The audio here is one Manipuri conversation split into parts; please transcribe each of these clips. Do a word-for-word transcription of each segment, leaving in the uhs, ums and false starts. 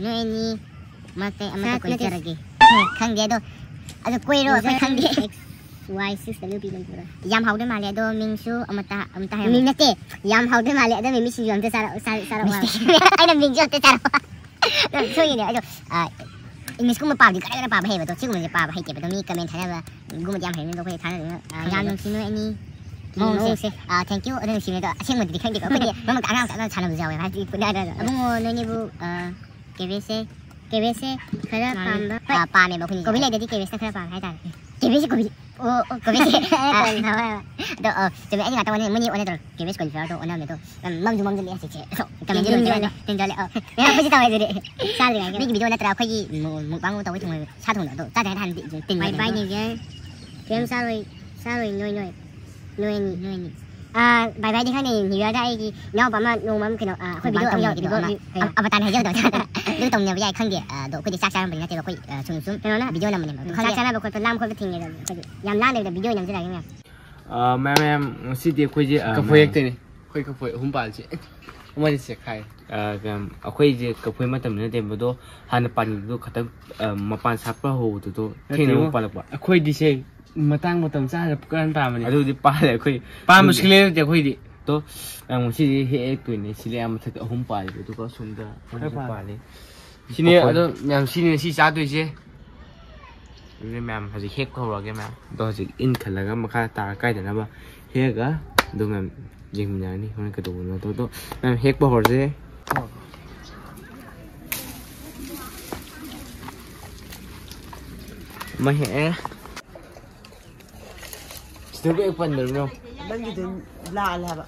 ꯅꯣꯏ ꯑꯅꯤ ꯃꯔꯛꯇ ꯑꯃꯠꯇ ꯁꯥꯠ ꯅꯠꯇꯦ꯫ ꯀꯣꯏꯖꯔꯒꯦ꯫ ꯈꯪꯗꯦ ꯑꯗꯣ, ꯑꯗꯣ ꯀꯣꯏꯔꯣ, ꯑꯩꯈꯣꯏ ꯈꯪꯗꯦ꯫ X Y six W ꯄꯤꯕꯅꯤ ꯄꯨꯔꯥ꯫ ꯌꯥꯝ ꯍꯥꯎꯗꯣꯏ ꯃꯥꯜꯂꯦ ꯑꯗꯣ, ꯃꯤꯡꯁꯨ ꯑꯃꯠꯇ, ꯑꯃꯠꯇ ꯍꯥꯏꯔꯝꯃꯣ꯫ ꯃꯤꯡ ꯅꯠꯇꯦ꯫ ꯌꯥꯝ ꯍꯥꯎꯗꯣꯏ ꯃꯥꯜꯂꯦ ꯑꯗꯣ, ꯃꯤꯃꯤ ꯁꯤꯡꯖꯨ ꯑꯝꯇ ꯆꯥꯔꯛꯑꯣ, ꯆꯥꯔꯛꯑꯣ, ꯆꯥꯔꯛꯑꯣ꯫ ꯑꯩꯅ ꯃꯤꯡꯁꯨ ꯑꯝꯇ ꯆꯥꯔꯛꯑꯣ꯫ ꯑꯗꯣ ꯁꯣꯏꯔꯤꯅꯦ ꯑꯗꯣ, ꯑ, English ꯀꯨꯝꯕ ꯄꯥꯕꯗꯤ ꯀꯔꯥꯏ ꯀꯔꯥꯏ ꯄꯥꯕ ꯍꯩꯕ ꯑꯗꯣ, ꯁꯤꯒꯨꯝꯕꯁꯦ ꯄꯥꯕ ꯍꯩꯇꯦꯕ ꯑꯗꯣ, ꯃꯤ comment ꯊꯥꯅꯕ ꯒꯨꯝꯕꯗꯤ ꯌꯥꯝ ꯍꯩꯔꯝꯅꯤ ꯑꯗꯣ, ꯑꯩꯈꯣꯏ ꯊꯥꯅꯗꯕꯅꯤꯅ, ꯑ, ꯌꯥꯝ ꯈꯪꯗꯦ꯫ ꯅꯨꯡꯁꯤ ꯅꯣꯏ ꯑꯅꯤ꯫ ꯃꯑꯣꯡꯁꯦ꯫ ꯃꯑꯣꯡꯁꯦ꯫ ꯑ, thank you ꯑꯗꯣ, ꯅꯨꯡꯁꯤꯕꯅꯦ ꯑꯗꯣ, ꯑꯁꯦꯡꯕꯗꯗꯤ ꯈꯪꯗꯦꯀꯣ꯫ ꯑꯩꯈꯣꯏꯗꯤ ꯃꯔꯛ ꯃꯔꯛꯇ ꯑꯉꯥꯡ ꯃꯆꯥ ꯑꯉꯥꯡ ꯁꯥꯟꯅꯕꯁꯨ ꯌꯥꯎꯋꯦ, ꯍꯥꯏꯗꯤ ꯄꯨꯅꯔꯒ꯫ ꯑꯕꯨꯡꯉꯣ ꯅꯣꯏꯅꯤꯕꯨ, ꯑ, cabbage ꯁꯦ, cabbage ꯁꯦ ꯈꯔ ꯃꯥꯅꯤ꯫ ꯄꯥꯝꯕ꯫ ꯑ, ꯄꯥꯝꯃꯦꯕ ꯑꯩꯈꯣꯏꯅꯤꯁꯦ꯫ ꯀꯣꯕꯤ ꯂꯩꯗꯗꯤ cabbage ꯅ ꯈꯔ ꯄꯥꯝꯃꯦ ꯍꯥꯏꯇꯥꯔꯦ꯫ Cabbage ꯁꯦ ꯀꯣꯕꯤ꯫ ꯑꯣ, ꯑꯣ, cabbage ꯁꯦ꯫ ꯑ, ꯀꯣꯕꯤ ꯍꯥꯏꯕ꯫ ꯑꯗꯣ, ꯑ, ꯆꯨꯝꯃꯦ, ꯑꯩꯗꯤ ꯉꯥꯛꯇꯪ ꯋꯥꯅꯤ, ꯃꯣꯏꯅꯤ ꯑꯣꯟꯅ ꯇꯧꯔꯣ꯫ Cabbage cauliflower ꯗꯣ ꯑꯣꯟꯅꯕꯅꯦ ꯑꯗꯣ, ꯌꯥꯝ ꯃꯝꯁꯨ ꯃꯝꯁꯤꯜꯂꯦ ꯍꯧꯖꯤꯛꯁꯦ꯫ ꯑꯗꯣ, ꯀꯃꯦꯟꯁꯨ ꯇꯤꯟ ꯌꯣꯜꯂꯦ꯫ ꯂꯣꯏꯁꯤꯜꯂꯦ꯫ ꯇꯤꯟ ꯌꯣꯜꯂꯦ, ꯑ꯫ ꯑꯩꯈꯣꯏꯁꯨ ꯇꯧꯋꯦ ꯑꯗꯨꯗꯤ꯫ ꯆꯥꯗ꯭ꯔꯤꯉꯩꯒꯤ꯫ ꯃꯤꯒꯤ video ꯅꯠꯇ꯭ꯔꯥ ꯑꯩꯈꯣꯏꯒꯤ ꯃꯨ-, mukbang ꯇꯧꯕꯩ ꯊꯣꯡꯕ ꯁꯥ ꯊꯣꯡꯕꯗꯣ꯫ ꯑꯗꯣ, ꯆꯥꯗ꯭ꯔꯤꯉꯩꯗ ꯍꯥꯟꯅꯗꯤ ꯇꯤꯟ ꯌꯣꯜꯂꯦ꯫ Bye bye, New Year꯫ ꯀꯩꯝ ꯆꯥꯔꯣꯏ, ꯆꯥꯔꯣꯏ, ꯅꯣꯏ, ꯅꯣꯏ꯫ ꯅꯣꯏ ꯑꯅꯤ꯫ ꯅꯣꯏ ꯑꯅꯤ꯫ ꯑꯥ, bye bye ꯗꯤ ꯈꯪꯗꯦ, New Year ꯗ ꯑꯩꯒꯤ ꯏꯅꯥꯎꯄꯥ ꯑꯃ ꯅꯣꯡꯃ ꯑꯃ ꯀꯩꯅꯣ, ꯑꯥ, ꯑꯩꯈꯣꯏ mukbang video ꯑꯃ ꯇꯧꯅꯤꯡꯉꯦ, video ꯑꯃ꯫ ꯑꯃ꯫ ꯑ-, ꯑꯕꯇꯥꯟ ꯍꯥꯏꯖꯕꯗꯣ꯫ ꯑꯗꯨ ꯇꯧꯃꯤꯟꯅꯕ ꯌꯥꯏ, ꯈꯪꯗꯦ꯫ ꯑ, ꯑꯗꯣ ꯑꯩꯈꯣꯏꯗꯤ ꯆꯥꯛ ꯆꯥꯔꯝꯕꯅꯤ ꯅꯠꯇꯦꯕ, ꯑꯩꯈꯣꯏ, ꯑ, ꯁꯨꯝ, ꯁꯨꯝ ꯀꯩꯅꯣꯅ video ꯅꯝꯕꯅꯦꯕ꯫ ꯑꯗꯨ ꯆꯥꯛ ꯈꯪꯗꯦ꯫ ꯆꯥꯅꯕ ꯈꯣꯠꯄ, ꯂꯥꯡꯕ ꯈꯣꯠꯄ ꯊꯤꯡꯉꯦꯗꯅ ꯑꯩꯈꯣꯏꯗꯤ꯫ ꯌꯥꯝ ꯂꯥꯡꯗꯕꯤꯗ video ꯅꯝꯖꯔꯛꯑꯒꯦ ꯃꯌꯥꯝ꯫ ꯑ, ꯃꯌꯥꯝ, ꯃꯌꯥꯝ, ꯉꯁꯤꯗꯤ ꯑꯩꯈꯣꯏꯁꯦ, ꯑ, ꯀꯐꯣꯏ ꯃꯌꯥꯝ ꯍꯦꯛꯇꯣꯏꯅꯦ꯫ ꯑꯩꯈꯣꯏ ꯀꯐꯣꯏ ꯑꯍꯨꯝ ꯄꯥꯜꯂꯤꯁꯦ꯫ ꯑꯃꯗꯤ ꯆꯦꯛꯈꯥꯏ꯫ ꯑ, ꯀꯌꯥꯝ, ꯑꯩꯈꯣꯏꯁꯦ ꯀꯐꯣꯏ ꯃꯇꯝꯗꯤ ꯅꯠꯇꯦꯕ ꯑꯗꯣ, ꯍꯥꯟꯅ ꯄꯥꯟꯕꯗꯣ ꯈꯇꯪ, ꯑ, ꯃꯄꯥꯟ ꯁꯥꯠꯄ ꯍꯧꯕꯗꯣ ꯊꯦꯡꯅ ꯅꯠꯇꯦꯕꯣ꯫ ꯑꯃꯨꯛ ꯄꯥꯜꯂꯛꯄ꯫ ꯑꯩꯈꯣꯏꯗꯤ ꯁꯦ ꯃꯇꯥꯡ ꯃꯇꯝ ꯆꯥꯅ ꯀꯟꯅ ꯄꯥꯝꯕꯅꯤ꯫ ꯑꯗꯨꯕꯨꯗꯤ ꯄꯥꯜꯂꯦ ꯑꯩꯈꯣꯏ꯫ ꯄꯥꯝꯕ ꯑꯗꯨꯕꯨꯗꯤ꯫ ꯁꯨꯡꯂꯦꯞ ꯂꯦꯞꯇꯦ ꯑꯩꯈꯣꯏꯗꯤ꯫ ꯑꯗꯣ, ꯑ, ꯉꯁꯤꯗꯤ ꯍꯦꯛ ꯍꯦꯛꯇꯣꯏꯅꯦ꯫ ꯁꯤꯗ ꯌꯥꯝ ꯃꯊꯛꯇ ꯑꯍꯨꯝ ꯄꯥꯜꯂꯦꯕ, ꯑꯗꯨꯒ ꯁꯣꯝꯗ ꯈꯔ ꯑꯃꯁꯨ ꯄꯥꯜꯂꯦ꯫ ꯄꯥꯜꯂꯦ꯫ ꯁꯤꯅꯦ ꯃꯈꯣꯏ꯫ ꯑꯗꯣ ꯃꯌꯥꯝ, ꯁꯤꯅꯦ ꯁꯤ ꯆꯥꯗꯣꯏꯁꯦ꯫ ꯑꯗꯨꯗꯤ ꯃꯌꯥꯝ ꯍꯧꯖꯤꯛ ꯍꯦꯛꯄ ꯍꯧꯔꯛꯑꯒꯦ ꯃꯌꯥꯝ꯫ ꯑꯗꯣ ꯍꯧꯖꯤꯛ ꯏꯟꯈꯠꯂꯒ ꯃꯈꯥ ꯇꯥꯔ ꯀꯥꯏꯗꯅꯕ ꯍꯦꯛꯑꯒ ꯑꯗꯨ ꯃꯌꯥꯝ ꯌꯦꯡꯃꯤꯟꯅꯔꯅꯤ ꯍꯣꯔꯦꯟ ꯀꯩꯗꯧꯕꯅꯣ ꯑꯗꯣ꯫ ꯑꯗꯣ ꯃꯌꯥꯝ ꯍꯦꯛꯄ ꯍꯧꯔꯁꯦ꯫ ꯑꯃ ꯍꯦꯛꯑꯦ꯫ ꯁꯤꯗꯕꯨ ꯍꯦꯛ ꯄꯟꯗ꯭ꯔꯕꯅꯣ? ꯅꯪꯒꯤꯗꯨ ꯂꯥꯜꯂꯦ ꯍꯥꯏꯕ꯫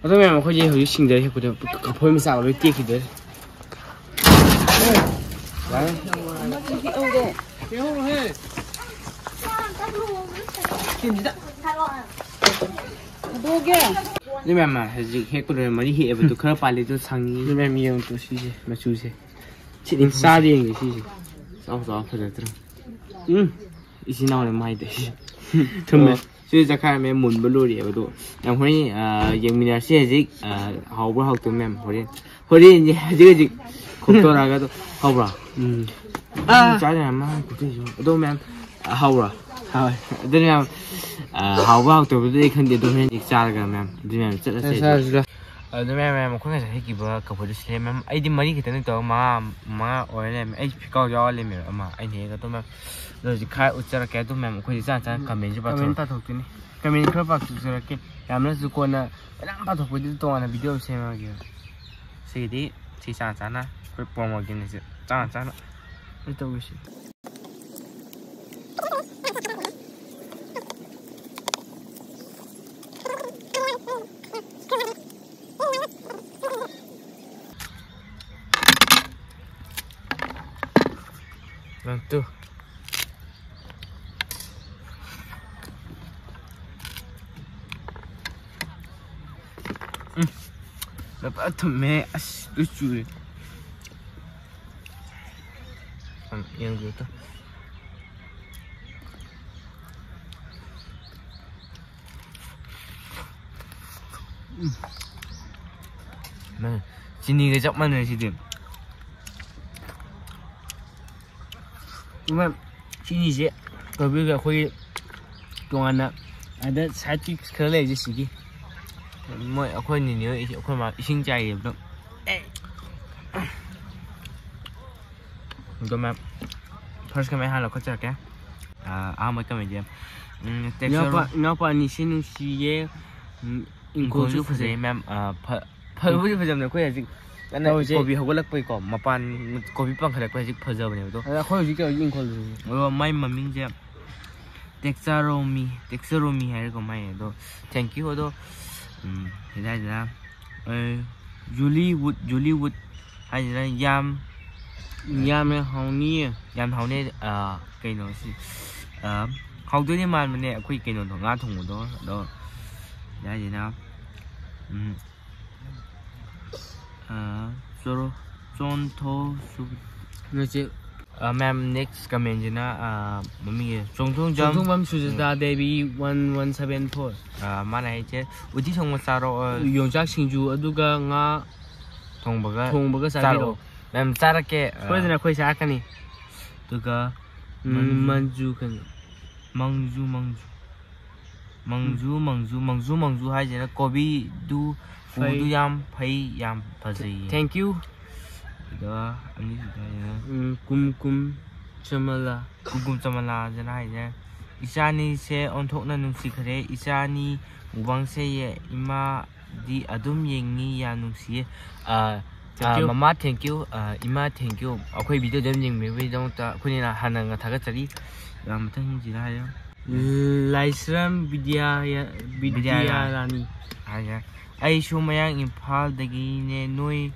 ꯑꯗꯣ ꯃꯌꯥꯝ, ꯑꯩꯈꯣꯏꯁꯦ ꯍꯧꯖꯤꯛ ꯁꯤꯡꯗ ꯍꯦꯛꯄꯗ ꯀꯐꯣꯏ ꯃꯆꯥꯒ ꯂꯣꯏ ꯇꯦꯛꯈꯤꯗꯣꯔꯦ꯫ ꯌꯥꯔꯦ꯫ ꯑꯗꯨ ꯃꯌꯥꯝ, ꯃꯌꯥꯝ ꯍꯧꯖꯤꯛ ꯍꯦꯛꯄ ꯂꯣꯏꯔꯦ, ꯃꯔꯤ ꯍꯦꯛꯑꯦꯕ, ꯑꯗꯨ ꯈꯔ ꯄꯥꯜꯂꯤ, ꯑꯗꯨ ꯁꯪꯉꯤ꯫ ꯑꯗꯨ ꯃꯌꯥꯝ ꯌꯦꯡꯉꯨ ꯇꯨ, ꯁꯤꯁꯦ ꯃꯆꯨꯁꯦ꯫ ꯁꯤꯗꯤ ꯆꯥꯗ ꯌꯦꯡꯒꯦ ꯁꯤꯁꯦ꯫ ꯆꯥꯎ ꯆꯥꯎ ꯐꯖꯗ꯭ꯔꯣ? ꯎꯝ꯫ ꯏꯆꯤꯟ ꯏꯅꯥꯎꯅ ꯃꯥꯏꯗ꯫ ꯊꯨꯝꯃꯦ꯫ ꯑꯣ꯫ ꯁꯤ ꯆꯠꯈꯥꯏꯔꯝꯃꯦ, ꯃꯨꯟꯕ ꯂꯣꯏꯔꯦꯕ꯫ ꯑꯗꯣ ꯌꯥꯝ ꯍꯣꯔꯦꯟ, ꯑ, ꯌꯦꯡꯃꯤꯟꯅꯔꯁꯤ ꯍꯧꯖꯤꯛ, ꯑ, ꯍꯥꯎꯕ꯭ꯔꯥ ꯍꯥꯎꯇꯕ ꯃꯌꯥꯝ ꯍꯣꯔꯦꯟ꯫ ꯍꯣꯔꯦꯟ ꯍꯧꯖꯤꯛ ꯍꯧꯖꯤꯛ ꯈꯣꯛꯇꯣꯔꯛꯑꯒ ꯑꯗꯣ ꯍꯥꯎꯕ꯭ꯔꯥ? ꯎꯝ꯫ ꯑꯥ꯫ ꯆꯥ ꯌꯥꯔꯝꯃꯔꯣꯏ ꯈꯣꯛꯇꯣꯏꯁꯤꯕꯨ꯫ ꯑꯗꯣ ꯃꯌꯥꯝ, ꯑ, ꯍꯥꯎꯕ꯭ꯔꯥ? ꯍꯥꯎꯋꯦ꯫ ꯑꯗꯨꯅ ꯃꯌꯥꯝ, ꯑ, ꯍꯥꯎꯕ ꯍꯥꯎꯇꯕꯗꯨꯗꯤ ꯑꯩ ꯈꯪꯗꯦ꯫ ꯑꯗꯣ ꯍꯣꯔꯦꯟ ꯍꯧꯖꯤꯛ ꯆꯥꯔꯒ ꯃꯌꯥꯝ ꯑꯗꯨ ꯃꯌꯥꯝ ꯆꯠꯂꯁꯦ꯫ ꯆꯥꯔꯁꯤ ꯂꯥꯎ꯫ ꯑꯗꯨ ꯃꯌꯥꯝ, ꯃꯌꯥꯝ ꯑꯩꯈꯣꯏ ꯉꯁꯥꯏ ꯍꯦꯛꯈꯤꯕ ꯀꯐꯣꯏꯗꯨ ꯁꯤꯗꯩ ꯃꯌꯥꯝ ꯑꯩꯗꯤ ꯃꯔꯤ ꯈꯛꯇꯅꯤ ꯇꯧꯔꯒ ꯃꯉꯥ, ꯃꯉꯥ ꯑꯣꯏꯔ ꯂꯩꯔꯝꯃꯦ꯫ ꯑꯩ ꯐꯤꯀꯥꯎ ꯌꯥꯎꯔ ꯂꯩꯔꯝꯃꯦꯕ ꯑꯃ꯫ ꯑꯩꯅ ꯍꯦꯛꯑꯒ ꯑꯗꯨꯝ ꯃꯌꯥꯝ ꯑꯗꯣ ꯍꯧꯖꯤꯛ ꯈꯥꯏ ꯎꯠꯆꯔꯛꯀꯦ꯫ ꯑꯗꯨꯝ ꯃꯌꯥꯝ ꯑꯩꯈꯣꯏ ꯆꯥ ꯆꯥ ꯀꯃꯦꯟꯁꯨ ꯄꯥꯊꯣꯛ꯫ ꯀꯃꯦꯟ ꯄꯥꯊꯣꯛꯇꯣꯏꯅꯤ꯫ ꯀꯃꯦꯟ ꯈꯔ ꯄꯥꯊꯣꯛꯆꯔꯛꯀꯦ꯫ ꯌꯥꯝꯅꯁꯨ ꯀꯣꯟꯅ ꯃꯌꯥꯝ ꯄꯥꯊꯣꯛꯄꯩꯗꯨꯗꯤ ꯇꯣꯉꯥꯟꯅ ꯚꯤꯗꯤꯑꯣ ꯑꯃ ꯁꯦꯝꯃꯒꯦ꯫ ꯁꯤꯒꯤꯗꯤ ꯁꯤ ꯆꯥ ꯆꯥꯅ ꯑꯩꯈꯣꯏ ꯄ꯭ꯔꯣꯃꯣꯒꯤꯅꯤ ꯁꯤ ꯆꯥ ꯆꯥꯅ꯫ ꯑꯩ ꯇꯧꯒꯦꯁꯤ꯫ ꯅꯪ ꯇꯨ꯫ ꯎꯝ꯫ ꯂꯨꯄꯥ ꯊꯨꯝꯃꯦ꯫ ꯑꯁ, ꯂꯣꯏ ꯆꯨꯔꯦ꯫ ꯎꯝ, ꯌꯦꯡꯕꯤꯌꯨ ꯇꯨ꯫ ꯎꯝ꯫ ꯃꯥ, ꯆꯤꯅꯤꯒ ꯆꯞ ꯃꯥꯟꯅꯔꯦ ꯁꯤꯗꯤ꯫ ꯏꯃꯥ, ꯆꯤꯅꯤꯁꯦ ꯇꯧꯕꯤꯔꯒ ꯑꯩꯈꯣꯏꯒꯤ ꯇꯣꯉꯥꯟꯅ ꯑꯗ side dish ꯈꯔ ꯂꯩꯔꯤꯁꯦ ꯁꯤꯒꯤ꯫ ꯃꯣꯏ ꯑꯩꯈꯣꯏ ꯅꯤꯅꯦ ꯍꯣꯏ, ꯑꯩꯈꯣꯏ ꯃꯥ ꯏꯁꯤꯡ ꯆꯥꯏꯌꯦꯕꯗꯣ꯫ ꯑꯗꯣ ꯃꯌꯥꯝ, first comment ꯍꯥꯟꯅ ꯂꯧꯈꯠꯆꯔꯛꯀꯦ꯫ ꯑꯥ, ꯑꯍꯥꯟꯕ commentꯁꯦ, ꯎꯝ, ꯏꯅꯥꯎꯄꯥ, ꯇꯦꯛꯆꯔꯨ-, ꯏꯅꯥꯎꯄꯥ ꯑꯅꯤꯁꯦ ꯅꯨꯡꯁꯤꯌꯦ꯫ ꯎꯝ, ꯏꯪꯈꯣꯜꯁꯨ ꯏꯪꯈꯣꯜꯁꯨ ꯐꯖꯩ ꯐꯖꯩ꯫ ꯃꯌꯥꯝ꯫ ꯑꯥ, ꯐ-, ꯐꯕꯨꯗꯤ ꯐꯖꯕꯅꯦ꯫ ꯑꯩꯈꯣꯏ ꯍꯧꯖꯤꯛ ꯀꯟꯅ ꯇꯧꯔꯤꯁꯦ꯫ ꯀꯣꯕꯤ ꯍꯧꯒꯠꯂꯛꯄꯩꯀꯣ, ꯃꯄꯥꯟ ꯀꯣꯕꯤ ꯄꯥꯟꯈꯠꯂꯛꯄ ꯍꯧꯖꯤꯛ ꯐꯖꯕꯅꯦꯕ ꯑꯗꯣ꯫ ꯑꯗ ꯑꯩꯈꯣꯏ ꯍꯧꯖꯤꯛ ꯇꯧꯔꯤꯁꯦ ꯏꯪꯈꯣꯜꯗꯨꯅꯤ꯫ ꯑꯗꯣ ꯃꯥꯏ ꯃꯃꯤꯡꯁꯦ ꯇꯦꯛꯆꯔꯣꯃꯤ, ꯇꯦꯛꯆꯔꯣꯃꯤ ꯍꯥꯏꯔꯦꯀꯣ ꯃꯥꯏ꯫ ꯑꯗꯣ thank you꯫ ꯑꯗꯣ, ꯎꯝ, ꯁꯤꯗ ꯍꯥꯏꯁꯤꯅ, ꯑꯦ, ꯖꯨꯂꯤꯋꯨꯠ, ꯖꯨꯂꯤꯋꯨꯠ ꯍꯥꯏꯁꯤꯅ ꯌꯥꯝ ꯌꯥꯝꯅ ꯍꯥꯎꯅꯤꯌꯦ꯫ ꯌꯥꯝ ꯍꯥꯎꯅꯤ꯫ ꯑꯥ, ꯀꯩꯅꯣ ꯁꯤ, ꯑꯥ, ꯍꯥꯎꯗꯣꯏꯅꯦ ꯃꯥꯟꯕꯅꯦ ꯑꯩꯈꯣꯏ ꯀꯩꯅꯣꯗꯣ, ꯉꯥ ꯊꯣꯡꯕꯗꯣ꯫ ꯑꯗꯣ ꯁꯤꯗ ꯍꯥꯏꯁꯤꯅ, ꯎꯝ, ꯑꯥ, ꯆꯣꯔꯣ-, ꯆꯣꯟꯊꯣ ꯁꯨ-, ꯅꯣꯏꯁꯦ꯫ ꯃꯦꯝ, ꯅꯦꯛꯁ ꯀꯃꯦꯟꯁꯤꯅ ꯃꯃꯤꯡꯁꯦ ꯆꯣꯡꯊꯣꯡꯖꯝ, ꯆꯣꯡꯊꯣꯡꯕꯝ Sujata Devi one one seven four. ꯃꯥꯅ ꯍꯥꯏꯁꯦ ꯎꯇꯤ ꯊꯣꯡꯕ ꯆꯥꯔꯛꯑꯣ꯫ ꯌꯣꯡꯆꯥꯛ ꯁꯤꯡꯖꯨ ꯑꯗꯨꯒ ꯉꯥ ꯊꯣꯡꯕꯒ ꯊꯣꯡꯕꯒ ꯆꯥꯕꯤꯔꯛꯑꯣ꯫ ꯆꯥꯔꯛꯑꯣ꯫ ꯃꯦꯝ, ꯆꯥꯔꯛꯀꯦ꯫ ꯁꯣꯏꯗꯅ ꯑꯩꯈꯣꯏ ꯆꯥꯔꯛꯀꯅꯤ꯫ ꯑꯗꯨꯒ ꯎꯝ, ꯃꯟꯖꯨ꯫ ꯃꯟꯖꯨ ꯀꯩꯅꯣ? ꯃꯪꯖꯨ, ꯃꯪꯖꯨ꯫ ꯃꯪꯖꯨ, ꯃꯪꯖꯨ, ꯃꯪꯖꯨ, ꯃꯪꯖꯨ ꯍꯥꯏꯁꯤꯅ ꯀꯣꯕꯤꯗꯨ ꯎꯗꯨ ꯐꯩ꯫ ꯌꯥꯝ ꯐꯩ, ꯌꯥꯝ ꯐꯖꯩꯌꯦ꯫ Thank you꯫ ꯑꯗꯨꯒ ꯑꯅꯤꯁꯨꯕ ꯍꯥꯏꯁꯤꯅ ꯎꯝ, ꯀꯨꯝ ꯀꯨꯝ ꯆꯃꯂꯥ꯫ ꯀꯨꯝ ꯀꯨꯝ ꯆꯃꯂꯥꯁꯤꯅ ꯍꯥꯏꯁꯦ, "ꯏꯆꯥꯅꯤꯁꯦ ꯑꯣꯟꯊꯣꯛꯅ ꯅꯨꯡꯁꯤꯈ꯭ꯔꯦ, ꯏꯆꯥꯅꯤ ꯃꯨꯛꯕꯥꯡꯁꯦ ꯌꯦ-, ꯏꯃꯥꯗꯤ ꯑꯗꯨꯝ ꯌꯦꯡꯉꯤ, ꯌꯥꯝ ꯅꯨꯡꯁꯤꯌꯦ꯫" ꯑ, Thank ꯑ, you꯫ ꯃꯃꯥ, thank you꯫ ꯑ, ꯏꯃꯥ, thank you꯫ ꯑꯩꯈꯣꯏ video ꯑꯗꯨꯝ ꯌꯦꯡꯕꯤꯕꯒꯤꯗꯃꯛꯇ ꯑꯩꯈꯣꯏꯅ ꯍꯥꯟꯅ ꯊꯥꯒꯠꯆꯔꯤ꯫ ꯑ, ꯃꯊꯪꯁꯤꯗ ꯍꯥꯏꯌꯣ꯫ ꯂꯥꯏꯁ꯭ꯔꯝ ꯕꯤꯗ꯭ꯌꯥ-, ꯕꯤꯗ꯭ꯌꯥ ꯕꯤꯗ꯭ꯌꯥꯔꯥꯅꯤ꯫ ꯍꯥꯏꯁꯦ, "ꯑꯩꯁꯨ ꯃꯌꯥꯡ ꯏꯝꯐꯥꯜꯗꯒꯤꯅꯦ, ꯅꯣꯏ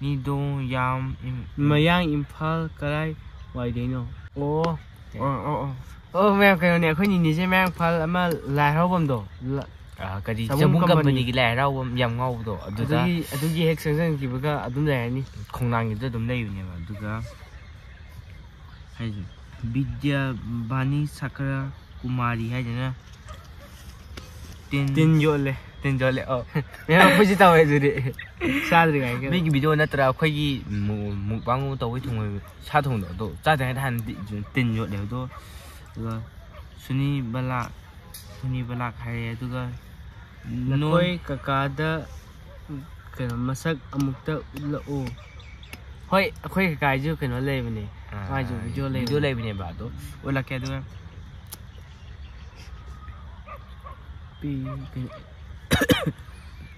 ꯅꯤꯗꯣ ꯌꯥꯝ ꯏꯝ-" ꯃꯌꯥꯡ ꯏꯝꯐꯥꯜ ꯀꯔꯥꯏ ꯋꯥꯏꯗꯩꯅꯣ? ꯑꯣ, ꯑꯣ, ꯑꯣ, ꯑꯣ꯫ ꯑꯣ, ꯃꯌꯥꯝ, ꯀꯩꯅꯣꯅꯦ, ꯑꯩꯈꯣꯏ ꯅꯤꯅꯦꯁꯦ ꯃꯌꯥꯡ ꯏꯝꯐꯥꯜ ꯑꯃ ꯂꯥꯏ ꯍꯔꯥꯎꯐꯝꯗꯣ, ꯂ-, ꯑ, ꯀꯔꯤ, ꯆꯕꯨꯝ ꯆꯕꯨꯝ ꯀꯝꯄꯅꯤ꯫ ꯀꯝꯄꯅꯤꯒꯤ ꯂꯥꯏ ꯍꯔꯥꯎꯕ ꯌꯥꯝ ꯉꯥꯎꯕꯗꯣ, ꯑꯗꯨꯗ ꯑꯗꯨꯒꯤ, ꯑꯗꯨꯒꯤ ꯍꯦꯛ ꯆꯪꯁꯤꯟꯈꯤꯕꯒ ꯑꯗꯨꯝ ꯂꯩꯔꯅꯤ꯫ ꯈꯣꯡꯅꯥꯡꯒꯤꯗ ꯑꯗꯨꯝ ꯂꯩꯕꯅꯦꯕ꯫ ꯑꯗꯨꯒ ꯍꯥꯏꯁꯦ, ꯕꯤꯗ꯭ꯌꯥꯕꯥꯅꯤ ꯁꯥꯀꯔ ꯀꯨꯃꯥꯔꯤ ꯍꯥꯏꯁꯤꯅ ꯇꯤꯟ ꯇꯤꯟ ꯌꯣꯠꯂꯦ꯫ ꯇꯤꯟ ꯌꯣꯠꯂꯦ, ꯑꯧ꯫ ꯃꯌꯥꯝ ꯑꯩꯈꯣꯏꯁꯨ ꯇꯧꯋꯦ ꯑꯗꯨꯗꯤ꯫ ꯆꯥꯗ꯭ꯔꯤꯉꯩꯒꯤ꯫ ꯃꯤꯒꯤ video ꯅꯠꯇ꯭ꯔꯥ ꯑꯩꯈꯣꯏꯒꯤ ꯃꯨ-, mukbang ꯇꯧꯕꯩ ꯊꯣꯡꯕ ꯁꯥ ꯊꯣꯡꯕꯗꯣ, ꯑꯗꯣ ꯆꯥꯗ꯭ꯔꯤꯉꯩꯗ ꯍꯥꯟꯅ ꯇꯤ-, ꯇꯤꯟ ꯌꯣꯠꯂꯦ ꯑꯗꯣ꯫ ꯑꯗꯨꯒ ꯁꯨꯅꯤ ꯕꯂꯥꯛ, ꯁꯨꯅꯤ ꯕꯂꯥꯛ ꯍꯥꯏꯔꯦ꯫ ꯑꯗꯨꯒ ꯅꯣꯏ ꯅꯈꯣꯏ ꯀꯀꯥꯗ ꯀꯩꯅꯣ ꯃꯁꯛ ꯑꯃꯨꯛꯇ ꯎꯠꯂꯛꯑꯣ꯫ ꯍꯣꯏ, ꯑꯩꯈꯣꯏ ꯀꯀꯥꯏꯁꯨ ꯀꯩꯅꯣ ꯂꯩꯕꯅꯦ꯫ ꯑꯥ, ꯃꯥꯏꯁꯨ video video ꯂꯩꯕꯅꯦ꯫ ꯂꯩꯕꯅꯦꯕ, ꯑꯗꯣ ꯎꯠꯂꯛꯀꯦ꯫ ꯑꯗꯨꯒ ꯄꯤ-, ꯀꯩꯅꯣ,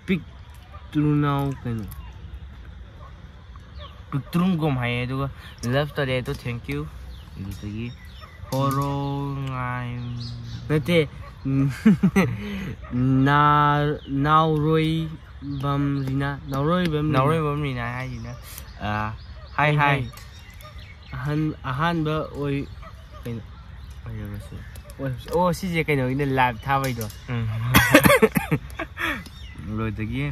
ꯄꯤꯛꯇ꯭ꯔꯨꯅꯥꯎ ꯀꯩꯅꯣ? ꯄꯤꯛꯇ꯭ꯔꯨꯝꯒꯣꯝ ꯍꯥꯏꯌꯦ꯫ ꯑꯗꯨꯒ love ꯇꯧꯔꯦ, ꯑꯗꯣ thank you꯫ ꯑꯗꯨꯗꯒꯤ ꯍꯣꯔꯣꯉꯥꯏ ꯅꯠꯇꯦ꯫ ꯅꯥ-, ꯅꯥꯎꯔꯣꯏꯕꯝ ꯔꯤꯅꯥ, ꯅꯥꯎꯔꯣꯏꯕꯝ ꯔꯤꯅꯥ꯫ ꯅꯥꯎꯔꯣꯏꯕꯝ ꯔꯤꯅꯥ ꯍꯥꯏꯁꯤꯅ, ꯑ, ꯍꯥꯏ, ꯍꯥꯏ, ꯍꯥꯏ꯫ ꯍꯥꯏ꯫ ꯑꯍꯟ-, ꯑꯍꯥꯟꯕ ꯑꯣꯏ-, ꯀꯩꯅꯣ? ꯑꯣꯏꯔꯕꯁꯨ꯫ ꯑꯣꯏꯔꯕꯁꯨ꯫ ꯑꯣ, ꯁꯤꯁꯦ ꯀꯩꯅꯣꯒꯤꯅꯦ, live ꯊꯥꯕꯩꯗꯣ꯫ ꯎꯝ꯫ ꯂꯣꯏꯗꯒꯤ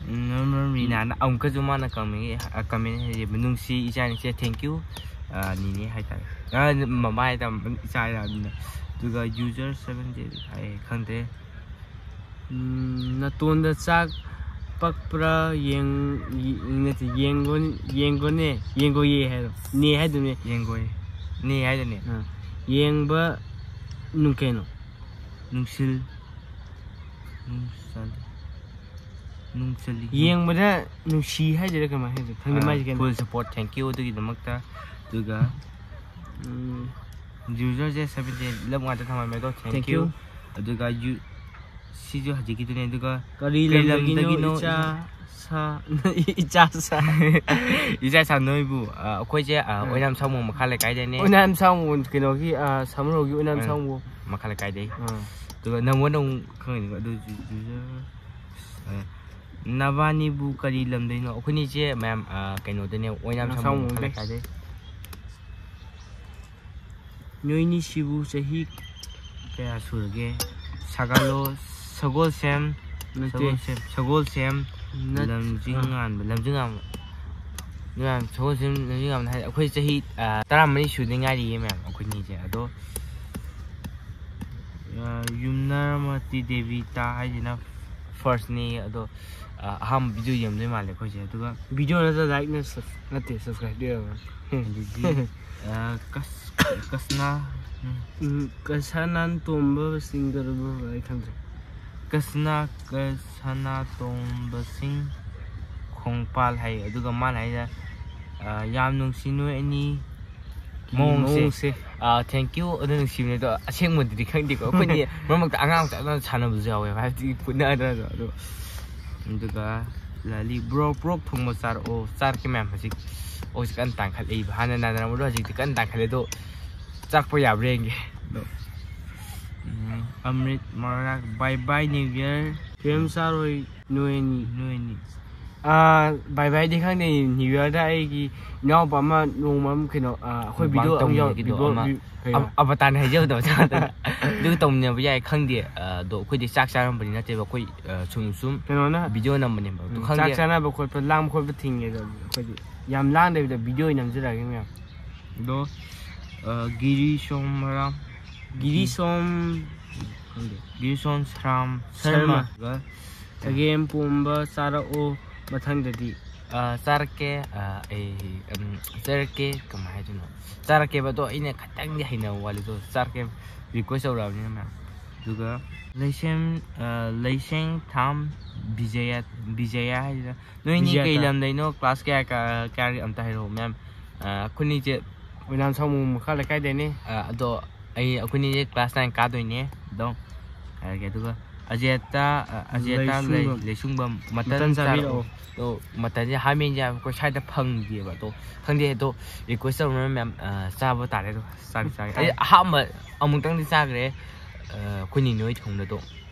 ꯅꯥꯎꯔꯣꯏꯕꯝ ꯔꯤꯅꯥ꯫ ꯌꯥꯅ ꯑꯃꯨꯛꯀꯁꯨ ꯃꯥꯅ ꯀꯃꯦꯟ ꯀꯃꯦꯟ ꯍꯥꯏꯔꯤꯕ, "ꯅꯨꯡꯁꯤ ꯏꯆꯥ ꯅꯤꯡꯁꯦ, thank you, ꯑ, ꯅꯤꯅꯦ" ꯍꯥꯏꯇꯥꯔꯦ꯫ ꯑ, ꯃꯃꯥ ꯍꯥꯏꯇꯥꯔꯦ, ꯏꯆꯥ ꯍꯥꯏꯇꯥꯔꯦ꯫ ꯑꯗꯨꯒ user seven day ꯍꯥꯏ, ꯈꯪꯗꯦ꯫ ꯎꯝ, ꯅꯇꯣꯟꯗ ꯆꯥꯛ ꯄꯛꯄ꯭ꯔꯥ ꯌꯦꯡ-, ꯌꯦ-, ꯅꯠꯇꯦ, ꯌꯦꯡꯒꯣ-, ꯌꯦꯡꯒꯣꯅꯦ, ꯌꯦꯡꯒꯣꯌꯦ ꯍꯥꯏꯔꯣ꯫ ꯅꯦ ꯍꯥꯏꯗꯨꯅꯦ꯫ ꯌꯦꯡꯒꯣꯏ꯫ ꯅꯦ ꯍꯥꯏꯗꯨꯅꯦ꯫ ꯑꯥ, ꯌꯦꯡꯕ ꯅꯨꯡ ꯀꯩꯅꯣ? ꯅꯨꯡꯁꯤꯜ꯫ ꯅꯨꯡꯁꯜ-, ꯅꯨꯡꯁꯜꯂꯤ꯫ ꯌꯦꯡꯕꯗ ꯅꯨꯡꯁꯤ ꯍꯥꯏꯗꯣꯏꯔꯥ ꯀꯃꯥꯏꯅ ꯍꯥꯏꯗꯣꯏꯅꯣ? ꯈꯪꯗꯦ, ꯑꯥ, ꯃꯥꯏꯁꯦ ꯀꯩꯅꯣ? Full support, thank you ꯑꯗꯨꯒꯤꯗꯃꯛꯇ꯫ ꯑꯗꯨꯒ ꯎꯝ, userꯁꯦ seventeen love ꯉꯥꯛꯇ ꯊꯝꯃꯝꯃꯦ ꯑꯗꯣ, thank Thank you꯫ you꯫ ꯑꯗꯨꯒ ꯌꯨ-, ꯁꯤꯁꯨ ꯍꯧꯖꯤꯛꯀꯤꯗꯨꯅꯦ꯫ ꯑꯗꯨꯒ ꯀꯔꯤ ꯀꯔꯤ ꯂꯝꯗꯒꯤꯅꯣ? ꯂꯝꯗꯒꯤꯅꯣ? ꯏꯆꯥ ꯁꯥ, ꯏꯆꯥ ꯁꯥ꯫ ꯏꯆꯥ ꯁꯥ ꯅꯣꯏꯕꯨ, ꯑ, ꯑꯩꯈꯣꯏꯁꯦ, ꯑ, ꯎꯝ꯫ ꯑꯣꯏꯅꯥꯝ ꯁꯥꯃꯨ ꯃꯈꯥ ꯂꯩꯀꯥꯏꯗꯩꯅꯦ꯫ ꯑꯣꯏꯅꯥꯝ ꯁꯥꯃꯨ ꯀꯩꯅꯣꯒꯤ, ꯑ, ꯁꯥꯃꯨꯔꯧꯒꯤ ꯑꯣꯏꯅꯥꯝ ꯎꯝ꯫ ꯁꯥꯃꯨ꯫ ꯃꯈꯥ ꯂꯩꯀꯥꯏꯗꯩ꯫ ꯑꯥ꯫ ꯑꯗꯨꯒ ꯅꯪꯉꯣꯟꯗ ꯑꯃꯨꯛ ꯈꯪꯉꯅꯤꯀꯣ ꯑꯗꯨ user, ꯑ, ꯅꯕꯥꯅꯤꯕꯨ ꯀꯔꯤ ꯂꯝꯗꯩꯅꯣ? ꯑꯩꯈꯣꯏꯅꯤꯁꯦ ꯃꯌꯥꯝ, ꯑ, ꯀꯩꯅꯣꯗꯅꯦ, ꯑꯣꯏꯅꯥꯝ ꯑꯣꯏꯅꯥꯝ ꯁꯥꯃꯨ ꯁꯥꯃꯨ ꯃꯈꯥ ꯂꯩ꯫ ꯂꯩꯀꯥꯏꯗꯩ꯫ ꯅꯣꯏꯅꯤꯁꯤꯕꯨ ꯆꯍꯤ ꯀꯌꯥ ꯁꯨꯔꯒꯦ? ꯁꯒꯥꯂꯣ-, ꯁꯒꯣꯜꯁꯦꯝ, ꯅꯠꯇꯦ꯫ ꯁꯒꯣꯜꯁꯦꯝ, ꯁꯒꯣꯜꯁꯦꯝ, ꯅꯠ-, ꯂꯝꯖꯤꯡ ꯑꯥ꯫ ꯉꯥꯟꯕ, ꯂꯝꯖꯤꯡ ꯉꯥꯟꯕ꯫ ꯂꯝꯖꯤꯡ ꯉꯥꯟꯕ ꯍꯥꯏ, ꯑꯩꯈꯣꯏ ꯆꯍꯤ, ꯑ, ꯇꯔꯥꯃꯔꯤ ꯁꯨꯗ ꯉꯥꯏꯔꯤꯌꯦ ꯃꯌꯥꯝ, ꯑꯩꯈꯣꯏꯅꯤꯁꯦ꯫ ꯑꯗꯣ, ꯑ, ꯌꯨꯝꯅꯔꯃꯇꯤ ꯗꯦꯕꯤꯇꯥ ꯍꯥꯏꯁꯤꯅ firstꯅꯤ꯫ ꯑꯗꯣ, ꯑ, ꯑꯍꯥꯟꯕ video ꯌꯦꯡꯗꯣꯏ ꯃꯥꯜꯂꯦ ꯑꯩꯈꯣꯏꯁꯦ꯫ ꯑꯗꯨꯒ Video ꯅꯠꯇ꯭ꯔ like ꯅ sub-, ꯅꯠꯇꯦ, subscribe ꯇꯧꯔꯕ? ꯑꯗꯒꯤ, ꯑ, ꯀꯁ-, ꯀꯁꯅꯥ, ꯎꯝ, ꯎꯝ, ꯀꯁꯥꯅꯥꯟ ꯇꯣꯝꯕ ꯁꯤꯡꯒꯔꯕ ꯑꯩ ꯈꯪꯗ꯭ꯔꯦ꯫ ꯀꯁꯅꯥ, ꯀꯁꯅꯥꯇꯣꯝꯕꯁꯤꯡ ꯈꯣꯡꯄꯥꯜ ꯍꯥꯏ꯫ ꯑꯗꯨꯒ ꯃꯥꯅ ꯍꯥꯏꯁꯦ, ꯑ, "ꯌꯥꯝ ꯅꯨꯡꯁꯤ ꯅꯣꯏ ꯑꯅꯤ ꯃꯑꯣꯡꯁꯦ"꯫ ꯃꯑꯣꯡꯁꯦ꯫ ꯑ, thank you꯫ ꯑꯗꯨ ꯅꯨꯡꯁꯤꯕꯅꯦ꯫ ꯑꯗꯣ ꯑꯁꯦꯡꯕꯗꯤ ꯈꯪꯗꯦꯀꯣ꯫ ꯑꯩꯈꯣꯏꯗꯤ ꯃꯔꯛ ꯃꯔꯛꯇ ꯑꯉꯥꯡ ꯃꯆꯥ ꯃꯆꯥ ꯁꯥꯟꯅꯕꯁꯨ ꯌꯥꯎꯋꯦꯕ, ꯍꯥꯏꯕꯗꯤ ꯄꯨꯟꯅꯗ꯭ꯔꯁꯨ꯫ ꯑꯗꯣ, ꯑꯗꯨꯒ ꯂꯥꯂꯤ, "Bro, pork ꯊꯣꯡꯕ ꯆꯥꯔꯛꯑꯣ"꯫ ꯆꯥꯔꯛꯀꯦ ꯃꯌꯥꯝ꯫ ꯍꯧꯖꯤꯛ ꯑꯣꯛꯁꯤ ꯀꯟꯅ ꯇꯥꯡꯈꯠꯂꯛꯏꯕ꯫ ꯍꯥꯟꯅ ꯅꯥꯅꯔꯝꯕꯗꯣ ꯍꯧꯖꯤꯛꯇꯤ ꯀꯟꯅ ꯇꯥꯡꯈꯠꯂꯦ꯫ ꯑꯗꯣ ꯆꯥꯛꯄ ꯌꯥꯕ꯭ꯔꯥ ꯌꯦꯡꯒꯦ꯫ ꯑꯗꯣ, ꯎꯝ, ꯑꯃ꯭ꯔꯤꯠ ꯃꯔꯥꯛ, "Bye bye New Year"꯫ ꯀꯩꯝ ꯆꯥꯔꯣꯏ ꯅꯣꯏ ꯑꯅꯤ꯫ ꯅꯣꯏꯅꯤ꯫ ꯑꯥ, ꯕꯥꯏ ꯕꯥꯏꯗꯤ ꯈꯪꯗꯦ, ꯅ꯭ꯌꯨ ꯌꯔꯗ ꯑꯩꯒꯤ ꯏꯅꯥꯎꯄꯥ ꯑꯃ ꯅꯣꯡꯃ ꯑꯃ ꯀꯩꯅꯣ, ꯑꯥ, ꯑꯩꯈꯣꯏ ꯃꯨꯛꯕꯥꯡ ꯚꯤꯗꯤꯑꯣ ꯑꯃ ꯌꯥꯎ-, ꯇꯧꯃꯤꯟꯅꯒꯦꯗꯣ ꯚꯤꯗꯤꯑꯣ ꯑꯃ ꯚꯤ-, ꯀꯩꯅꯣ? ꯑꯕ-, ꯑꯕꯇꯥꯔꯅ ꯍꯥꯏꯖꯕꯗꯣ, ꯑꯗꯨ ꯇꯧꯃꯤꯟꯅꯕ ꯌꯥꯏ, ꯈꯪꯗꯦ꯫ ꯑꯥ, ꯑꯗꯣ ꯑꯩꯈꯣꯏꯗꯤ ꯆꯥꯛ ꯆꯥꯔꯝꯕꯅꯤ ꯅꯠꯇꯦꯕ, ꯑꯩꯈꯣꯏ, ꯑꯥ, ꯁꯨꯝ ꯁꯨꯝ ꯀꯩꯅꯣꯅ, ꯚꯤꯗꯤꯑꯣ ꯅꯝꯕꯅꯦꯕ꯫ ꯑꯗꯨ ꯎꯝ, ꯈꯪꯗꯦ꯫ ꯆꯥꯛ ꯆꯥꯅꯕ ꯈꯣꯠꯄ, ꯂꯥꯡꯕ ꯈꯣꯠꯄ ꯊꯤꯡꯉꯦꯗ ꯑꯩꯈꯣꯏꯗꯤ꯫ ꯌꯥꯝ ꯂꯥꯡꯗꯕꯤꯗ ꯚꯤꯗꯤꯑꯣ ꯑꯣꯏꯅ ꯅꯝꯖꯔꯛꯑꯒꯦ ꯃꯌꯥꯝ꯫ ꯑꯗꯣ, ꯑꯥ, ꯒꯤꯔꯤ ꯁꯣꯝ ꯔꯥꯝ꯫ ꯒꯤꯔꯤ ꯁꯣꯝ ꯈꯪꯗꯦ꯫ ꯒꯤꯔꯤ ꯁꯣꯝ ꯁꯔꯥꯝ ꯁꯔꯃ꯫ ꯁꯔꯃ꯫ ꯆꯒꯦꯝ ꯄꯣꯝꯕ ꯆꯥꯔꯛꯑꯣ ꯃꯊꯪꯗꯗꯤ꯫ ꯑꯥ, ꯆꯥꯔꯛꯀꯦ꯫ ꯑꯥ, ꯑꯩ, ꯎꯝ, ꯆꯥꯔꯛꯀꯦ꯫ ꯀꯃꯥꯏ ꯍꯥꯏꯗꯣꯏꯅꯣ? ꯆꯥꯔꯛꯀꯦꯕ, ꯑꯗꯣ ꯑꯩꯅ ꯈꯇꯪꯗꯤ ꯍꯩꯅꯕ ꯋꯥꯠꯂꯤ꯫ ꯑꯗꯣ ꯆꯥꯔꯛꯀꯦ, ꯔꯤꯀ꯭ꯋꯦꯁ ꯇꯧꯔꯛꯑꯕꯅꯤꯅ ꯃꯌꯥꯝ꯫ ꯑꯗꯨꯒ ꯂꯩꯁꯦꯝ, ꯑꯥ, ꯂꯩꯁꯦꯡ ꯊꯥꯝ ꯕꯤꯖꯌ, ꯕꯤꯖꯌ ꯍꯥꯏꯁꯤꯔꯥ? ꯅꯣꯏꯅꯤ ꯕꯤꯖꯌ ꯀꯩ ꯊꯥꯝ꯫ ꯂꯝꯗꯩꯅꯣ? ꯀ꯭ꯂꯥꯁ ꯀꯌꯥ ꯀꯥ-, ꯀꯌꯥꯒꯤ ꯑꯝꯇ ꯍꯥꯏꯔꯛꯑꯣ ꯃꯌꯥꯝ꯫ ꯑꯥ, ꯑꯩꯈꯣꯏꯅꯤꯁꯦ ꯑꯣꯏꯅꯥꯝ ꯁꯥꯃꯨ ꯃꯈꯥ ꯂꯩꯀꯥꯏꯗꯩꯅꯦ꯫ ꯑꯥ, ꯑꯗꯣ ꯑꯩ, ꯑꯩꯈꯣꯏꯅꯤꯁꯦ ꯀ꯭ꯂꯥꯁ ꯅꯥꯏꯟ ꯀꯥꯗꯣꯏꯅꯦ꯫ ꯑꯗꯣ ꯍꯥꯏꯔꯒꯦ꯫ ꯑꯗꯨꯒ ꯑꯖꯦꯇꯥ, ꯑ, ꯑꯖꯦꯇꯥ ꯂꯩ-, ꯂꯩꯁꯨꯡꯕꯝ꯫ ꯂꯩꯁꯨꯡꯕꯝ ꯃꯇꯟ ꯃꯇꯟ ꯆꯥꯔꯛꯑꯣ꯫ ꯆꯥꯕꯤꯔꯛꯑꯣ꯫ ꯑꯗꯣ ꯃꯇꯟꯁꯦ ꯍꯥꯃꯦꯡꯁꯦ ꯑꯩꯈꯣꯏ ꯁ꯭ꯋꯥꯏꯗ ꯐꯪꯗꯦꯕ꯫ ꯑꯗꯣ ꯈꯪꯗꯦ꯫ ꯑꯗꯣ ꯔꯤꯀ꯭ꯋꯦꯁ ꯇꯧꯔꯝꯃꯤꯅ ꯃꯌꯥꯝ, ꯑ, ꯆꯥꯕ ꯇꯥꯔꯦ꯫ ꯑꯗꯣ ꯆꯥꯗꯤ ꯆꯥꯒꯦ꯫ ꯑꯩ ꯑꯍꯥꯟꯕ ꯑꯃꯨꯛꯇꯪꯗꯤ ꯆꯥꯈ꯭ꯔꯦ꯫ ꯑ, ꯑꯩꯈꯣꯏ ꯅꯤꯅꯣꯏ ꯊꯣꯡꯕꯗꯣ꯫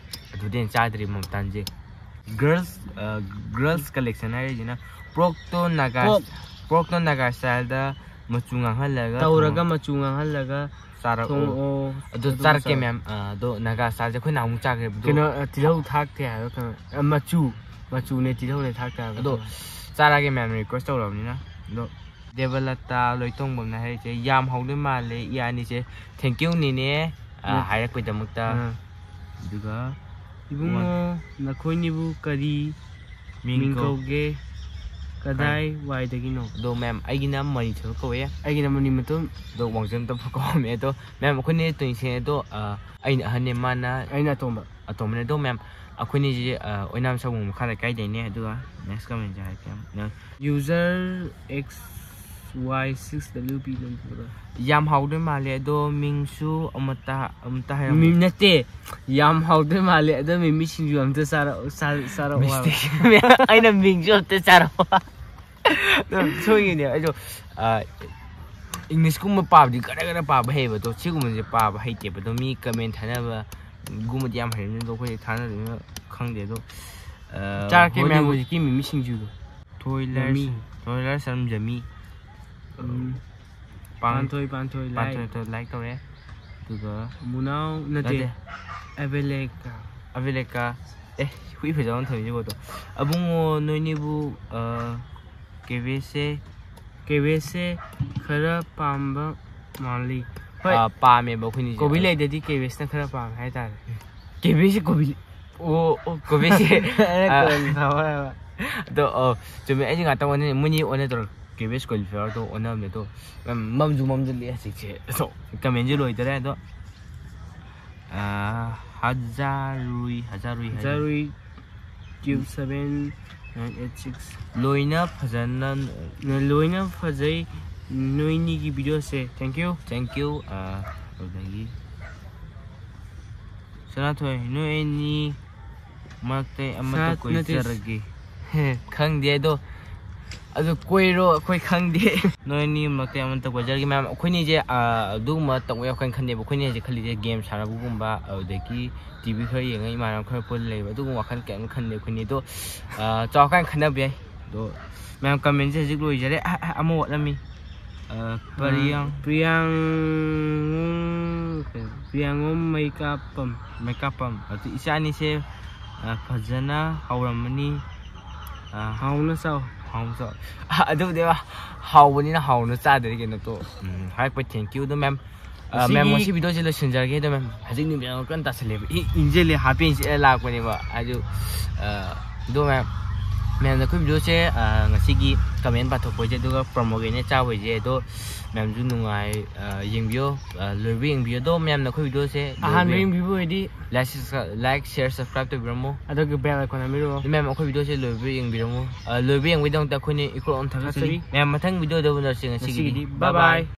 ꯑꯗꯨꯗꯩ ꯍꯦꯟꯅ ꯆꯥꯗ꯭ꯔꯤ ꯃꯃꯨꯛ ꯇꯥꯟꯁꯦ꯫ ꯒꯔꯜꯁ, ꯑ, ꯒꯔꯜꯁ ꯀꯂꯦꯛꯁꯟ ꯍꯥꯏꯔꯤꯁꯤꯅ ꯄꯣꯔꯛꯇꯣ ꯅꯥꯒꯥ, ꯄꯣꯔꯛ꯫ ꯄꯣꯔꯛꯇꯣ ꯅꯥꯒꯥ ꯁ꯭ꯇꯥꯏꯜꯗ ꯃꯆꯨ ꯉꯥꯡꯍꯜꯂꯒ ꯇꯧꯔꯒ ꯊꯣꯡ-, ꯃꯆꯨ ꯉꯥꯡꯍꯜꯂꯒ ꯆꯥꯔꯛꯑꯣ꯫ ꯊꯣꯡꯉꯛꯑꯣ꯫ ꯑꯗꯨ ꯑꯗꯨꯒ ꯆꯥꯔꯛꯀꯦ ꯆꯥꯔꯛꯑꯣ꯫ ꯃꯌꯥꯝ꯫ ꯑ, ꯑꯗꯣ ꯅꯥꯒꯥ ꯁ꯭ꯇꯥꯏꯜꯁꯦ ꯑꯩꯈꯣꯏ ꯅꯍꯥꯟꯃꯨꯛ ꯆꯥꯈ꯭ꯔꯦꯕꯗꯣ꯫ ꯀꯩꯅꯣ, ꯑ, ꯇꯤꯜꯍꯧ ꯊꯥꯛꯇꯦ ꯍꯥꯏꯕ ꯀꯩꯅꯣ? ꯑ, ꯃꯆꯨ, ꯃꯆꯨꯅꯦ ꯇꯤꯜꯍꯧꯅꯦ ꯊꯥꯛꯇꯦ ꯍꯥꯏꯕ ꯑꯗꯣ ꯀꯩꯅꯣ? ꯆꯥꯔꯛꯑꯒꯦ ꯃꯌꯥꯝ ꯔꯤꯀ꯭ꯋꯦꯁ ꯇꯧꯔꯕꯅꯤꯅ꯫ ꯑꯗꯣ ꯗꯦꯕꯂꯇꯥ ꯂꯣꯏꯇꯣꯡꯕꯝꯅ ꯍꯥꯏꯔꯤꯁꯦ, "ꯌꯥꯝ ꯍꯥꯎꯗꯣꯏ ꯃꯥꯜꯂꯦ ꯏꯌꯥꯅꯤꯁꯦ꯫ Thank you ꯅꯤꯅꯦ, ꯑ, ꯎꯝ꯫ ꯍꯥꯏꯔꯛꯄꯩꯗꯃꯛꯇ"꯫ ꯑ꯫ ꯑꯗꯨꯒ ꯏꯕꯨꯡꯉꯣ, ꯋꯥ-, ꯅꯈꯣꯏꯅꯤꯕꯨ ꯀꯔꯤ ꯃꯤꯡ ꯃꯤꯡ ꯀꯧ-, ꯀꯧꯒꯦ? ꯀꯗꯥꯏ ꯋꯥꯏꯗꯒꯤꯅꯣ? ꯑꯗꯣ ꯃꯌꯥꯝ, ꯑꯩꯒꯤꯅ ꯃꯅꯤꯊꯣꯏꯕ ꯀꯧꯋꯦ꯫ ꯑꯩꯒꯤꯅ ꯃꯅꯤ ꯃꯇꯨꯝ꯫ ꯑꯗꯣ ꯋꯥꯡꯖꯝ ꯇꯝꯐ ꯀꯧꯔꯝꯃꯦ꯫ ꯑꯗꯣ ꯃꯌꯥꯝ, ꯑꯩꯈꯣꯏꯅꯤ ꯇ꯭ꯋꯤꯟꯁꯅꯦ꯫ ꯑꯗꯣ, ꯑ, ꯑꯩꯅ ꯑꯍꯟꯅꯦ, ꯃꯥꯅ ꯑꯩꯅ ꯑꯇꯣꯝꯕ꯫ ꯑꯇꯣꯝꯕꯅꯦ꯫ ꯑꯗꯣ ꯃꯌꯥꯝ, ꯑꯩꯈꯣꯏꯅꯤꯁꯦ, ꯑ, ꯑꯣꯏꯅꯥꯝ ꯁꯥꯃꯨ ꯃꯈꯥ ꯂꯩꯀꯥꯏꯗꯩꯅꯦ꯫ ꯑꯗꯨꯒ next comment ꯁꯦ ꯍꯥꯏꯔꯛꯀꯦ꯫ ꯅꯪ user X Y six W P number. ꯌꯥꯝ ꯍꯥꯎꯗꯣꯏ ꯃꯥꯜꯂꯦ, ꯑꯗꯣ ꯃꯤꯡꯁꯨ ꯑꯃꯠꯇ, ꯑꯃꯠꯇ ꯍꯥꯏꯔꯝꯃꯨ꯫ ꯃꯤꯡ ꯅꯠꯇꯦ, ꯌꯥꯝ ꯍꯥꯎꯗꯣꯏ ꯃꯥꯜꯂꯦ, ꯑꯗꯣ ꯃꯤꯃꯤ ꯁꯤꯡꯖꯨ ꯑꯝꯇ ꯆꯥꯔꯛꯑꯣ, ꯆꯥ-, ꯆꯥꯔꯛꯑꯣ ꯍꯥꯏꯕ꯫ Mistake꯫ ꯑꯩꯅ ꯃꯤꯡꯁꯨ ꯑꯝꯇ ꯆꯥꯔꯛꯑꯣ꯫ ꯑꯗꯨꯝ ꯁꯣꯏꯒꯤꯅꯦ꯫ ꯑꯩꯁꯨ, ꯑ, English ꯀꯨꯝꯕ ꯄꯥꯕꯗꯤ ꯒꯔ ꯒꯔ ꯄꯥꯕ ꯍꯩꯌꯦꯕ, ꯑꯗꯣ ꯁꯤꯒꯨꯝꯕꯁꯦ ꯄꯥꯕ ꯍꯩꯇꯦꯕ꯫ ꯑꯗꯣ ꯃꯤ comment ꯊꯥꯅꯕꯒꯨꯝꯕꯗꯤ ꯌꯥꯝ ꯍꯩꯔꯝꯅꯤ, ꯑꯗꯣ ꯑꯩꯈꯣꯏꯗꯤ ꯊꯥꯅꯗꯕꯅꯤꯅ ꯈꯪꯗꯦ꯫ ꯑꯗꯣ ꯆꯥꯔꯛꯀꯦ ꯃꯌꯥꯝ ꯍꯧꯖꯤꯛꯀꯤ ꯃꯤꯃꯤ ꯁꯤꯡꯖꯨꯗꯣ꯫ ꯊꯣꯏ ꯂꯥꯏꯔ ꯌꯝꯃꯤ꯫ ꯊꯣꯏ ꯂꯥꯏꯔ ꯁꯔꯝ ꯌꯝꯃꯤ꯫ ꯎꯝ꯫ ꯄꯥꯟ- ꯄꯥꯟꯊꯣꯏ, ꯄꯥꯟꯊꯣꯏ, ꯂꯥꯏ꯫ ꯄꯥꯟꯊꯣꯏ, ꯊꯣꯏ ꯂꯥꯏꯛ ꯇꯧꯔꯦ꯫ ꯑꯗꯨꯒ ꯃꯨꯅꯥꯎ ꯅꯠꯇꯦ꯫ ꯅꯠꯇꯦ꯫ ꯑꯕꯦꯂꯦꯀꯥ꯫ ꯑꯕꯦꯂꯦꯀꯥ꯫ ꯑꯦ, ꯍꯨꯏ ꯐꯖꯕ ꯑꯃ ꯊꯝꯃꯤꯁꯤꯕꯣ ꯑꯗꯣ꯫ ꯑꯕꯨꯡꯉꯣ ꯅꯣꯏꯅꯤꯕꯨ, ꯑ, ꯀꯦꯕꯦꯖꯁꯦ ꯀꯦꯕꯦꯖꯁꯦ ꯈꯔ ꯄꯥꯝꯕ ꯃꯥꯜꯂꯤ꯫ ꯍꯣꯏ꯫ ꯑ, ꯄꯥꯝꯃꯦꯕ ꯑꯩꯈꯣꯏꯅꯤꯁꯦ꯫ ꯀꯣꯕꯤ ꯂꯩꯗꯗꯤ ꯀꯦꯕꯦꯖꯅ ꯈꯔ ꯄꯥꯝꯃꯦ ꯍꯥꯏꯇꯥꯔꯦ꯫ ꯀꯦꯕꯦꯖꯁꯦ ꯀꯣꯕꯤ ꯂꯩ-, ꯑꯣ, ꯑꯣ, ꯀꯣꯕꯦꯖꯁꯦ꯫ ꯑꯩꯅ ꯑ, ꯀꯣꯕꯤ ꯐ꯭ꯂꯥꯋꯔ ꯍꯥꯏꯕ꯫ ꯑꯗꯣ, ꯑꯣ, ꯆꯨꯝꯃꯦ, ꯑꯩꯁꯦ ꯉꯥꯛꯇꯪ ꯑꯣꯟꯅ-, ꯃꯣꯏꯅꯤ ꯑꯣꯟꯅ ꯇꯧꯔ-, ꯀꯦꯕꯦꯖ ꯀꯣꯂꯤꯐ꯭ꯂꯥꯋꯔꯗꯣ ꯑꯣꯟꯅꯕꯅꯦ꯫ ꯑꯗꯣ, ꯃꯝ-, ꯃꯝꯁꯨ ꯃꯝꯁꯤꯜꯂꯛꯑꯦ ꯍꯧꯖꯤꯛꯁꯦ꯫ ꯑꯗꯣ, ꯀꯃꯦꯟꯁꯨ ꯂꯣꯏꯗꯔꯦ꯫ ꯑꯗꯣ, ꯑ, ꯍꯖꯥꯔꯨꯏ, ꯍꯖꯥꯔꯨꯏ ꯍꯥꯏꯅ꯫ ꯍꯖꯥꯔꯨꯏ ꯇ꯭ꯌꯨꯕ seven nine eight six꯫ ꯂꯣꯏꯅ ꯐꯖꯅ ꯅ-, ꯂꯣꯏꯅ ꯐꯖꯩ ꯅꯣꯏꯅꯤꯒꯤ ꯚꯤꯗꯤꯑꯣꯁꯦ꯫ Thank you꯫ Thank you꯫ ꯑ, ꯑꯗꯨꯗꯒꯤ ꯁꯅꯥꯊꯣꯏ, ꯅꯣꯏ ꯑꯅꯤ ꯃꯔꯛꯇ ꯑꯃꯠꯇ ꯁꯥꯠ ꯅꯠꯇꯦ꯫ ꯀꯣꯏꯖꯔꯒꯦ꯫ ꯈꯪꯗꯦ ꯑꯗꯣ, ꯑꯗꯨ ꯀꯣꯏꯔꯣ, ꯑꯩꯈꯣꯏ ꯈꯪꯗꯦ꯫ ꯅꯣꯏ ꯑꯅꯤ ꯃꯔꯛꯇ ꯑꯃꯠꯇ ꯀꯣꯏꯖꯔꯒꯦ꯫ ꯃꯌꯥꯝ, ꯑꯩꯈꯣꯏꯅꯤꯁꯦ, ꯑ, ꯑꯗꯨꯒꯨꯝꯕ ꯇꯧꯕ ꯌꯥꯎ ꯀꯥꯏꯅ ꯈꯟꯗꯦꯕ꯫ ꯑꯩꯈꯣꯏꯅꯤ ꯍꯧꯖꯤꯛ ꯈꯜꯂꯤꯁꯦ ꯒꯦꯝ ꯁꯥꯟꯅꯕꯒꯨꯝꯕ, ꯑꯗꯨꯗꯒꯤ ꯇꯤ ꯚꯤ ꯈꯔ ꯌꯦꯡꯉꯒ ꯏꯃꯥꯟꯅꯕ ꯈꯔ ꯄꯨꯜꯂ ꯂꯩꯕ, ꯑꯗꯨꯒꯨꯝꯕ ꯋꯥꯈꯜ ꯀꯩꯝ ꯈꯟꯗꯦ ꯑꯩꯈꯣꯏꯅꯤ꯫ ꯑꯗꯣ, ꯑ, ꯆꯥꯎꯔꯀꯥꯟꯗ ꯈꯟꯅꯕ ꯌꯥꯏ꯫ ꯑꯗꯣ ꯃꯌꯥꯝ ꯀꯃꯦꯟꯁꯦ ꯍꯧꯖꯤꯛ ꯂꯣꯏꯖꯔꯦ꯫ ꯑ, ꯑ, ꯑꯃ ꯋꯥꯠꯂꯝꯃꯤ꯫ ꯑ, ꯄꯔꯤꯌꯥꯡ꯫ ꯄ꯭ꯔꯤꯌꯥꯡ-, ꯄ꯭ꯔꯤꯌꯥꯡꯉꯣꯝ ꯃꯩꯀꯥꯞꯄꯝ꯫ ꯃꯩꯀꯥꯞꯄꯝ꯫ ꯑꯗꯨ ꯏꯆꯥ ꯑꯅꯤꯁꯦ, ꯑ, ꯐꯖꯅ ꯍꯧꯔꯝꯃꯅꯤ꯫ ꯑ, ꯍꯥꯎꯅ ꯆꯥꯎ꯫ ꯍꯥꯎꯅ ꯆꯥꯎ꯫ ꯑ, ꯑꯗꯨꯕꯨꯗꯤ ꯍꯥꯎꯕꯅꯤꯅ ꯍꯥꯎꯅ ꯆꯥꯗ꯭ꯔꯗꯤ ꯀꯩꯅꯣ ꯇꯣ꯫ ꯎꯝ, ꯍꯥꯏꯔꯛꯄ thank you ꯑꯗꯣ ꯃꯌꯥꯝ꯫ ꯑ, ꯃꯌꯥꯝ, ꯉꯁꯤꯒꯤ ꯉꯁꯤ ꯚꯤꯗꯤꯑꯣꯁꯦ ꯂꯣꯏꯁꯤꯟꯖꯔꯒꯦ꯫ ꯑꯗꯣ ꯃꯌꯥꯝ, ꯍꯧꯖꯤꯛ ꯅꯨꯃꯤꯗꯥꯡ ꯀꯟꯅ ꯇꯥꯁꯜꯂꯦꯕ꯫ ꯏ-, ꯏꯪꯁꯤꯜꯂꯦ, ꯍꯥꯞ ꯄꯦꯟ ꯁꯦꯠꯂ ꯂꯥꯛꯄꯅꯦꯕ꯫ ꯑꯗꯨ, ꯑ, ꯑꯗꯣ ꯃꯌꯥꯝ, ꯃꯌꯥꯝꯅ ꯑꯩꯈꯣꯏ ꯚꯤꯗꯤꯑꯣꯁꯦ, ꯑ, ꯉꯁꯤꯒꯤ ꯀꯃꯦꯟ ꯄꯥꯊꯣꯛꯄꯁꯦ ꯑꯗꯨꯒ ꯄ꯭ꯔꯣꯃꯣꯒꯤ ꯑꯣꯏꯅ ꯆꯥꯕꯩꯁꯦ ꯑꯗꯣ ꯃꯌꯥꯝꯁꯨ ꯅꯨꯡꯉꯥꯏ, ꯑ, ꯌꯦꯡꯕꯤꯌꯣ, ꯑ, ꯂꯣꯏꯕ ꯌꯦꯡꯕꯤꯌꯣ꯫ ꯑꯗꯣ ꯃꯌꯥꯝꯅ ꯑꯩꯈꯣꯏ ꯚꯤꯗꯤꯑꯣꯁꯦ ꯑꯍꯥꯟꯕ ꯂꯣꯏꯕ ꯌꯦꯡꯕꯤꯕ ꯑꯣꯏꯔꯗꯤ like, subscribe, like, share, subscribe ꯇꯧꯕꯤꯔꯝꯃꯣ꯫ ꯑꯗꯨꯒ bell icon ꯅꯝꯕꯤꯔꯝꯃꯣ꯫ ꯃꯌꯥꯝ ꯑꯩꯈꯣꯏ ꯚꯤꯗꯤꯑꯣꯁꯦ ꯂꯣꯏꯕ ꯌꯦꯡꯕꯤꯔꯝꯃꯣ꯫ ꯑ, ꯂꯣꯏꯕ ꯌꯦꯡꯕꯒꯤꯗꯃꯛꯇ ꯑꯩꯈꯣꯏꯅ ꯏꯀꯣꯛ ꯑꯃ ꯊꯥꯒꯠꯆꯔꯤ꯫ ꯊꯥꯒꯠꯆꯔꯤ꯫ ꯃꯌꯥꯝ ꯃꯊꯪ ꯚꯤꯗꯤꯑꯣꯗ ꯎꯅꯔꯁꯤ꯫ ꯉꯁꯤꯒꯤꯗꯤ ꯉꯁꯤꯒꯤꯗꯤ bye bye bye꯫ Bye꯫